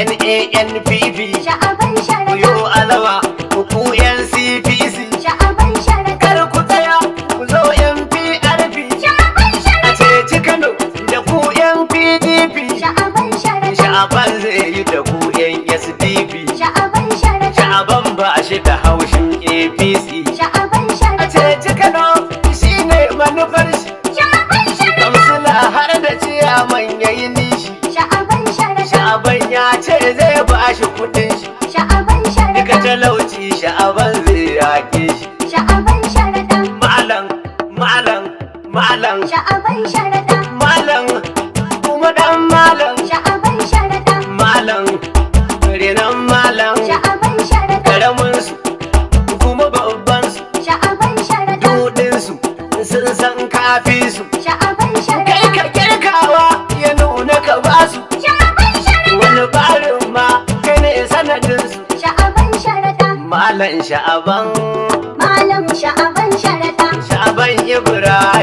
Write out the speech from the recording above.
NANPP. Sha'aban Ku yo Sharaɗa. Alawa ku NCPC. Sha'aban Sharaɗa. Kar ku tsaya, ku zo NPRP. Sha'aban A Sharaɗa. ceci Kano da ku NPDP. Sha'aban Sharaɗa. Sha'aban zai yi da ku SDP. Sha'aban Sharaɗa. Sha'aban ba shi da haushin APC. Sha'aban A Sharaɗa. ceci Kano shine manufar shi. Sha'aban Sharaɗa. Kansila har da ciyaman yayi nishi. Sha'aban Sharaɗa. Sha'aban ya ce zai ba shi kudin shi. Sha'aban Duka Sharaɗa. talauci Sha'aban zai yake shi. Sha'aban Sharaɗa. Malam, malam, malam. Sha'aban Sharaɗa. Malam kuma dan malam. Sha'aban Sharaɗa. Malam renan malam. Sha'aban Sharaɗa. Karamin su kuma babban su. Sha'aban Sharaɗa. Dudin su sun san kafi su. Sha'aban Kai Sharaɗa. ka kirkawa ya nuna ka basu. Sha'aban Sharaɗa. Wani barin ma kai ne sanadin su. Sha'aban Sharaɗa. Malam Sha'aban. Malam Sha'aban Sharaɗa. Sha'aban Ibrahim.